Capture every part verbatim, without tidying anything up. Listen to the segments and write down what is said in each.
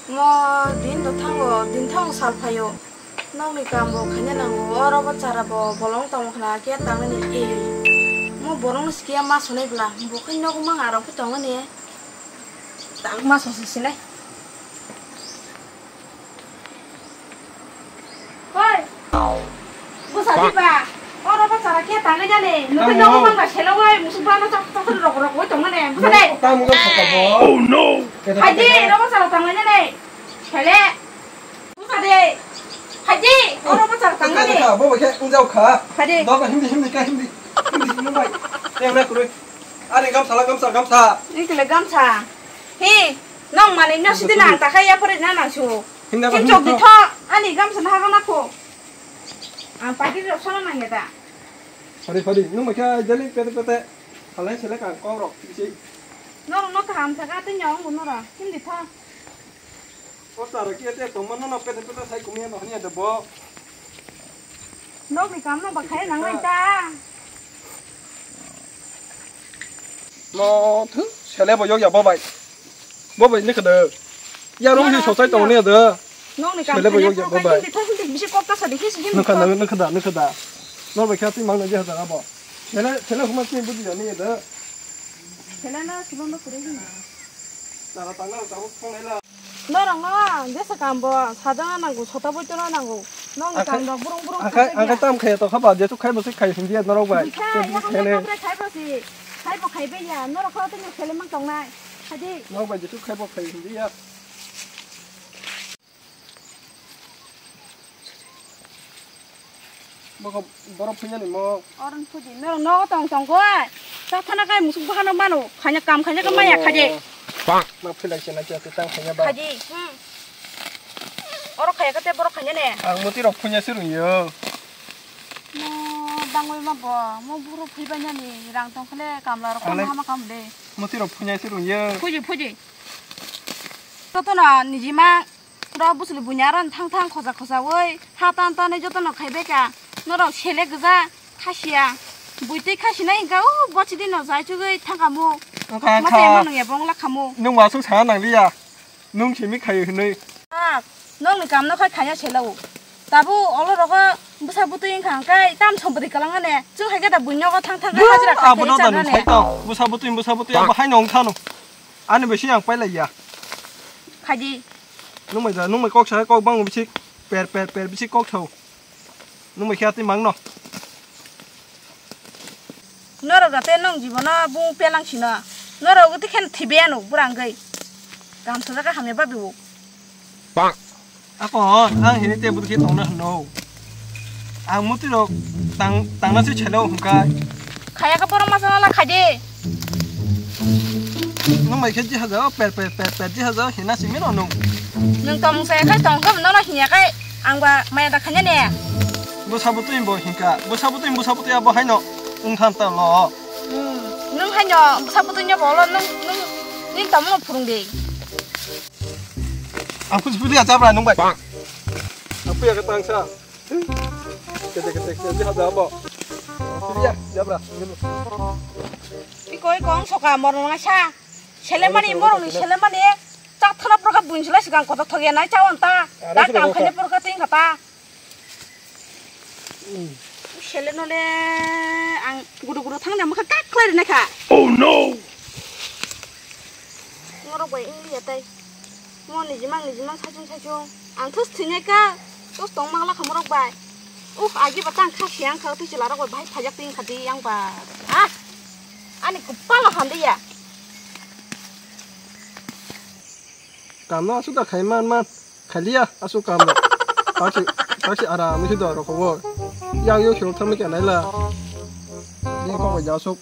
Mo din do thango, din thango sal phaio. Nokni kam bo khaina nango, oro bo chara bo bolong tong khna khe tangnani e. Mo borong ni sikiya ma sonai bla, bo khe nogo mang arong khe tongmani. Tang ma sosi sinai. Hoi. Busa di ba. Oro bo chara khe tangnai jani. Nokhe nogo mang ba selong ai, musuk ba no chak chak rok rok oi tongmani. Busa de. Tamo ga thaka bo. Oh no. Haji, oro bo chara tangnai jani. Sele. Buka de. Haji, oro bwchar tangmani. Kha, bo khe unjao kha. Haji. Doga hindi, hindi, ka hindi. Hindi, hindi bai. Teng na kurui. Ari gamsa la, gamsa, gamsa. Ikle gamsa. He, nong mani no sidi na ta kha ya pore na nang su. Hindi ba, hindi. Chok di tho. Ani gamsa na ha na ko. Ang pagi ro sono nang ya da. Fari, fari. Nung ma kha jali pete, pete. Halai sele ka kong rok. Bisi. Noro no kaham sa ka te nyong noro. Hindi tho. O chara khe te tongma no no pete pete sai kumya no hanya de bo. Nokni kam no ba khai nang nai ta. No thu sele bo yog ya bo bai. Bo bai ni khada. Ya rong hi sosai tong ne de. Nokni kam sele bo yog ya bo bai. Bisi kok ta sa dikhi si. Nokha na nokha da nokha da. No bai kha ti mang na je ha da bo. Sele sele huma ti bu di ya ni de. Sele na silo no kure hi. Chara tang na ta bo phone la. Norok no jesa kam bo sajana nango, sota boitona nango. Nong kam rok burung burung. Angkai angkai tam khaya to khaba, jesu khaibo se khai hindia norok bai. Khai bo si khai bo khai be ya, norok kho tini khele mang tongnai. Hadi. Norok bai jesu khaibo khai hindia. Bokho borok phuinani mo. Oron phuji, norok nogo tong tong koi. Chathana kai musuk bahano mano. Khanya kam khanya ka maya khaje. Ma philai se na kya tang khanya ba. Khaji. Hmm. Oro khaya kate borok khanya ne. Ang muti rok phunya se rungyo. Mo bangoi ma bo, mo buru phui banya ni rang tong khale kamla rok hama kam de. Muti rok phunya se rungyo. Phuji phuji. Toto na nijima. Pura busli bunya ran thang thang khosa khosa oi ha tan tan joto no khai beka norok sele gja khasia buitwi khasi nai hinka o bochidi no jai chugwi thang kamo. Wngkha, wngkha. Masa ema nung ya bong la kamo. Nung wasuk sana nang liya. Nung simi khai hinwi. Ah, nong ni kam no khai khaya sela o. Tabu olo rogo busa butwi wngkha hingkai tam sompodi kalang ane. Chung hai khe da buino go thang thang hajira khai abono da nung sai tong. Busa butwi, busa butwi abo hai no wngkha no. Ani bisi ang pailai ya. Khaidi. Nung mai da, nung mai kok sa, kok bang bisi per, per, per, bisi kok thau. Nung mai khe atwi mang no. Norok jate nong jibono bung pelang sino. Norok uti khen thibe ano burang gai. Gam sa jaga hamya babi o. Bang. Ako, ang hini te budhi tongna hno. Ang muti rok tang, tangna se chelo hungkai. Khaya ka borok masa la khaidi. Nung mai khe ji haja, per, per, per, per, ji haja, hina simi no nung. Nung tong se khai tong ko no no hinya kai. Ang ba maya da khanya ne. Bo sabo tui bo hinka. Bo sabo tui, bo sabo tui abo haino. Ung than ta lo. Hmm. Nung haino bo sabo tui nya bolo nung, nung, ning tamo phurung de. Ang puji puji aja bra nung bai. Aku ya ketang sa. Kete kete kete dia ada apa? Dia ya bra. Ikoi kong soka morong sa. Selemani morong ni selemani. Chak thana porka bunjula sigang kota thoge nai chawan ta. Ta kam khane porka ting kata. Sele no le ang gudu gudu thang na mukha kak khlai rina kha. Oh no! Ngorok bai wng liya tai. Mo nijimang nijimang saichung saichung. Ang thus thwinai kha. Thus tong mangla kha morok bai. Uf, agi ba tang kha siang kha twi chwla rok bai phajak ting kha di yang ba. Ah! Ani kupalo hande ya. Kamno aswk da khai man man. Khaliya aswk kam rok. Taksi, taksi aram se do rok wo. Yang yo sel thami khe naila. Ni kok ja aswk.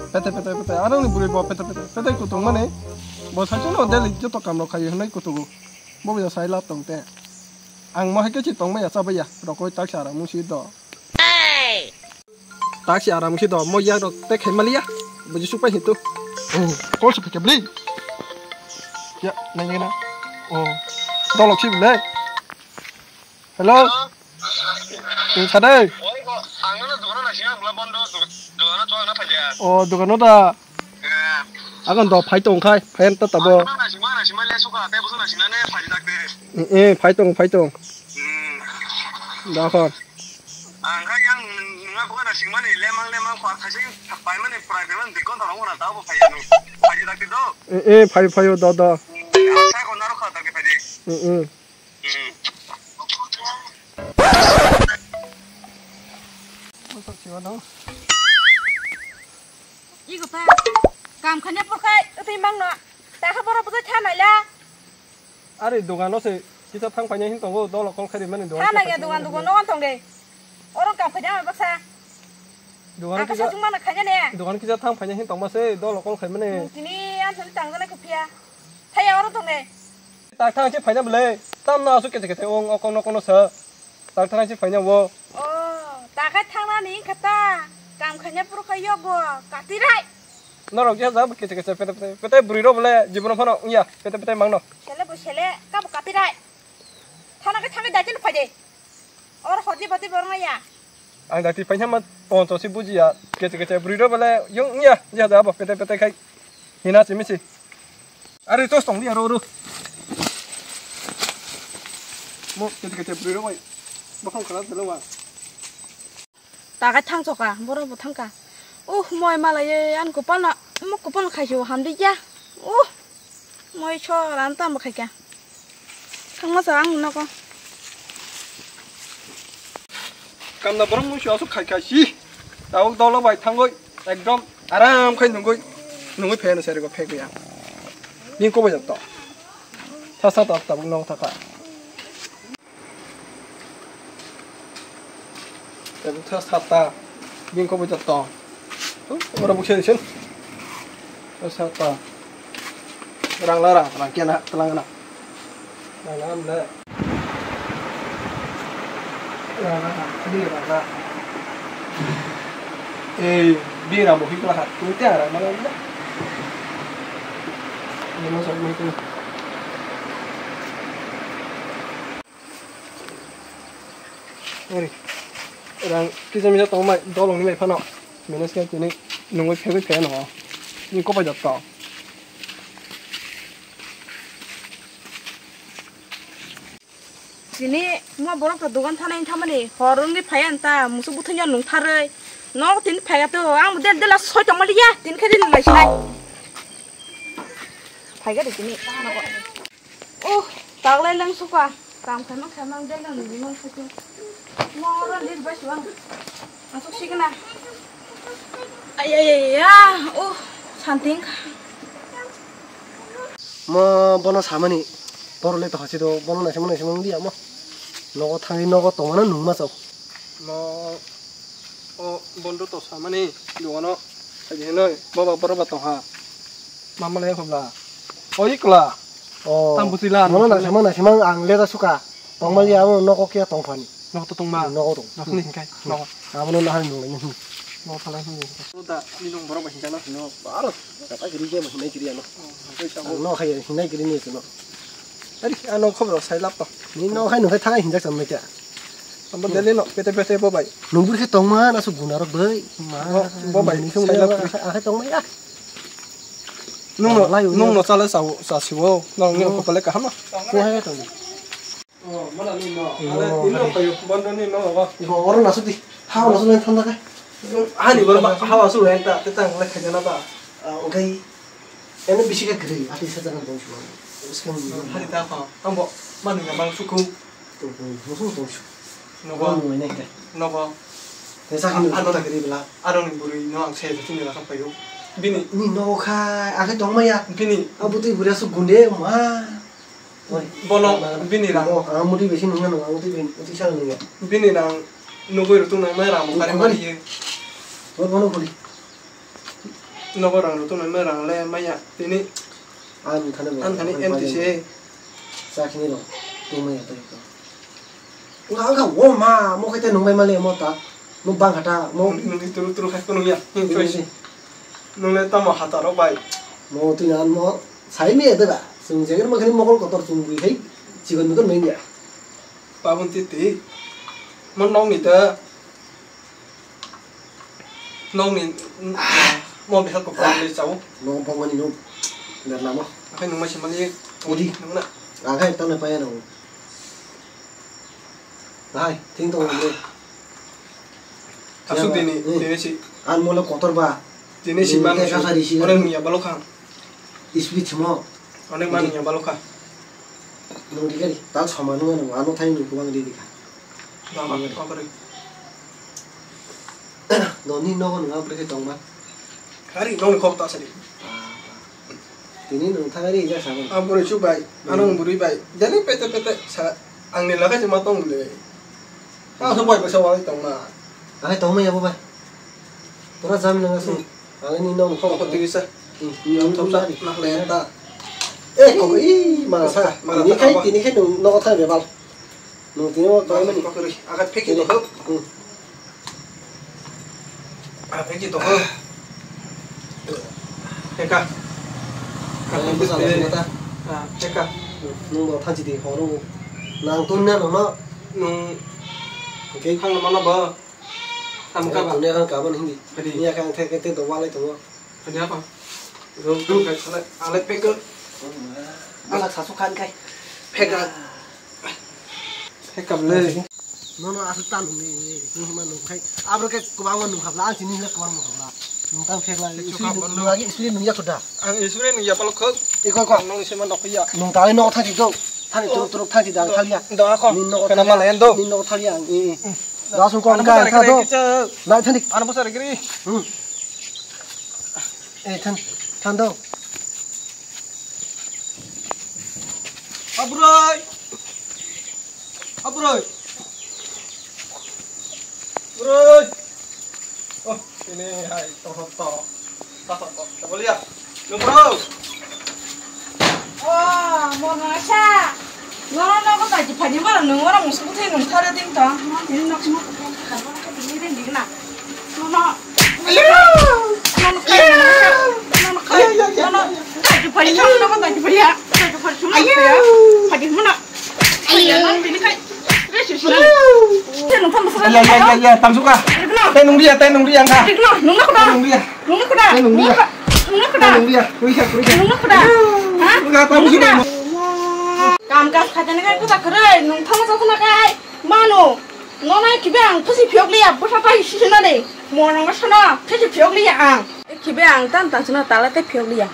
Pete pete pete. Aro ni buri bo pete pete. Pete kutung mane. Bo sai no daily joto kam rok khayo hinai kutugo. Bo bo sai lap tong te. Ang mo hai khe chi tong maya cha baya. Rok wo taksi aram se do. Taksi aram khe do mo yak rok te khai maliya. Buji suk pai hitu. Oh, call se phikhe bli. Ya, nang na. Oh. Dolok si bli. Hello. Hello? Twi sa de. Oi, ko, ang no dogano naising, ang bla bondo, dogano chwng na phaja. Oh, dogano da. Eh. Agon do phai tong khai, phai ta tabo. Ang no naising, naising le suka, te busu naising ne, Phai dakti. Eh, eh, phai tong, phai tong. Hmm. Dakho. Ang kha yang nungna buka na singmani lemang lemang kwa khaising paimani prai paimani dikon tong wana tabo phai anu. Phai dakti do. Eh, eh, phai, phai, do, do. Ang sa ko naro kha dakti phai di. Eh, eh. Hmm. Iko pa. Kam khanya porkhai, uti mangno. Takha boro bujai tha naila. Ari dogano se kisa thang paina hin tongo, dolo kol khairi mani dogan. Tha nangya dogan dogan no tong de. Oro kam khaina baksa. Dogan kisa sung mana khaina ne. Dogan kisa thang paina hin tongma se, dolo kol khai mani. Tini an thani tang jana khupia. Thaya oro tong de. Tak thang se paina bole. Tam na asu kete kete ong okon okon sa. Tak thang se paina wo. Oh, takai thang nani khata. Kam khaina puru khai yogo. Kati rai. Norok ya jab kete kete pete pete pete buri ro bole jibono phano ya pete pete mangno. Sele bo sele kabo kati rai. Thana ke thangai daitin phai de. Or hodi bati borma ya. Ang dati phai ma poncho si buji ya. Kete kete buri ro bole yung ya ya da bo pete pete khai. Hina si misi. Ari tos tong di aro ro. Mo kete kete buri ro bai. Bakang kala telo wa. Takai thang choka, borok bo thangka. Uh, moi malai ye, an kopal na, mo kopal khai se hamdi ya. Uh, moi so ran tam khai ka. Thangma sa ang noko. Kamna borok muisu asuk khai khai si. Tabuk dolo bai thangoi ekdom aram khai nungoi nungoi pheno sari go phek ya. Ni ko bai to. Sa sa ta tabuk no thaka. Tabuk sa sa ta. Ni ko bai to. Ora bukse disin. Sa sa ta. Rang la rang rang kena telang na. Rang la rang le. Rang la rang kadi rang la. Eh, bira mo hikla hat. Tu te ara mana mana. Ni mo sok mo hikla. Ori. Rang kisa misa tong mai dolong ni mai phano. Minus kai tini nungoi phegoi phega no. Ni ko bai jat to. Tini mo borok to dogan thana wng thamani hor wngwi phai ang ta musuk bwthwng nung tharwi nok tini phai to ang del del soi tong mali ya tini khe din lai sinai phai ga de tini. Oh, taklai lang suka. Kam khaima khaima ang del lang nini mang suka. Mo oro lir bai suang. Asuk sikna. Ay, ay, ay, ya. Oh, santing. Mo bono samani. Boro le to hasi do. Bono naisima naisima wng di amo. Nogo thangwi nogo tongmano nung ma chao. Mo o bondo to samani. Dogano. Hai hinoi. Boba boro ba tongha. Mama le khobla. O ikla. Oh. Tam butila. Mono na samang na samang ang leda suka. Tongmali amo nogo kya tongphani. Nogo to tongma. Nogo tong. Nogo ni hingkai. Nogo. Amo no nahar nung ni. Nogo thalai hingkai. Da ni nung borok ba hingkai no. Baro. Kata giri je mo hinai giri ano. Ang no khai hinai giri ni no. Ari ano khobro sai lap to. Ni no khai no khai thangai hinjak sam mai kya. Amo deli no pete pete bo bai. Nung buri khe tongma na su guna rok bai. Ma. Bo bai. Ni sung sai lap. Akhai tongma ya. Nung no, nung no chala sa sa siwo. Nung ni ko pale kaham na. Ko hai tong. Oh, mana ni no. Ino, ino kayo bando ni no ba. Ibo oro nasu di. Ha nasu len thanda kai. Ani bor ba ha nasu len ta te tang le khaja na ba. Ah, okay. Ene bisi ka gri, ati sa jana bong shuwa. Uskang ni. Hari ta kha. Ambo manu na bang suku. To bong shuwa. Nogo. Nogo. Nogo. Te sa kini ano ta gri bla. Aro ni buri no ang sai tini la ka payo. Bini. Ni no kha, ake tong maya. Bini. Abu tui buri asu gunde ma. Bono bini rang. Ang muti besi nungya nung, ang muti bini, muti sa nungya. Bini rang nugui rutung nai mai rang bukari mani ye. Bono khuli. Nogo rang rutung nai mai rang le maya tini. Ang thane bo. Ang thani M T C. Sakini lo. Tu maya to ko. Nga nga wo ma mo kete nung mai mali mo ta. Mo bang kata mo. Nung di turu turu khai ko nungya. Choice. Nung le tamo hataro bai. Mo tui nan mo. Sai mi ede ba, chwng jagir ma khani mokol kotor chwng bui hai, chikon mikon mai ya. Babun titi, mo nok ni da, nok ni, mo behal ko pang le chao. Mo bong mani no, ber lama. Akhai nung mai se mali, odi nung na. Ang hai tamo paya nang. Hai, ting tong le. Asuk tini, tini si. An mole kotor ba. Tini si man. Kasa risi. Ore nung ya balokha. Speed chimo. Onek man ya balokha. Nung di kari, tal sama nung ano, ano thai nung kubang di dikha. Baba, kokori. Noni nogo nung abri ke tong ma. Hari nong khok ta sari. Tini nung thangari ija sabon. Ang bwrwi su bai, ano bwrwi bai. Jani pete pete sa, ang ni laga jima tong le. Ang so bai basa wali tong ma. Ang tong ma ya bo bai. Pura jam nang asu. Ang ni nong khok. Khok tigi sa. Nong thok sa. Nak le ta. Eh, kok i ma sa. Tini khai, tini khai nung nogo thang be bal. Nung tini mo tong mani. Kokori, agat pheki to hok. Ah, pheki to hok. Pheka. Ang bwsa la sima ta. Ah, pheka. Nung bo thanchi di horo. Nang tun na no no. Nung. Okay. Khang no mano ba. Tam ka ba. Tuni kan ka ban hindi. Ni kan the ke te do walai to. Ani apa? Rum rum kai salai, alai pek. Alak sasu khan kai. Pek. Pek kam le. Nono asuk ta nung ni, ni hima nung khai. Abro ke kubang nung khabla, ang sini hila kubang nung khabla. Nung tang pek la. Nung agi isuri nung ya kuda. Ang isuri nung ya palok khok. Iko ko. Nung isi man dok ya. Nung tali nok thang do. Thani turuk turuk thang si dang thang ya. Do ako. Ni nok thang ya. Ni nok thang ya. Rasung ko ang kai kha do. Lai thani. Ano bosar giri. Hmm. Eh, than, than do. Abroi. Abroi. Abroi. Oh, ini hai, to, to. To, to, to. Boleh ya? Nung bro. Oh, mo nasa. Nono nogo kaji phani mano nung oro musugo thai nung thare ding to. Mo tini nok mo ko ko ko ko ni den digna. Nono. Ayo. Nono kai. Nono kai. Nono. Kaji phani nono nogo kaji phani ya. Kaji phani sum ya. Phani mano. Ayo. Nono tini kai. Re si sum. Te nung thang musugo. Ya ya ya ya, tamsuka. Te nung dia, te nung dia angka. Nung na kuda. Nung dia. Nungno kuda? Nungno kuda? Nungno kuda? Nungno kuda? Nungno kuda? Ha? Nungno kuda? Kam kas khaitani kai kuda kwrwi, nung thangma chakna kai mano. Nonai khibe ang thusi phiyok liya, bwsa tai sisi nani. Mo nang sana thusi phiyok liya ang. Khibe ang tan tan sana tala te phiyok liya.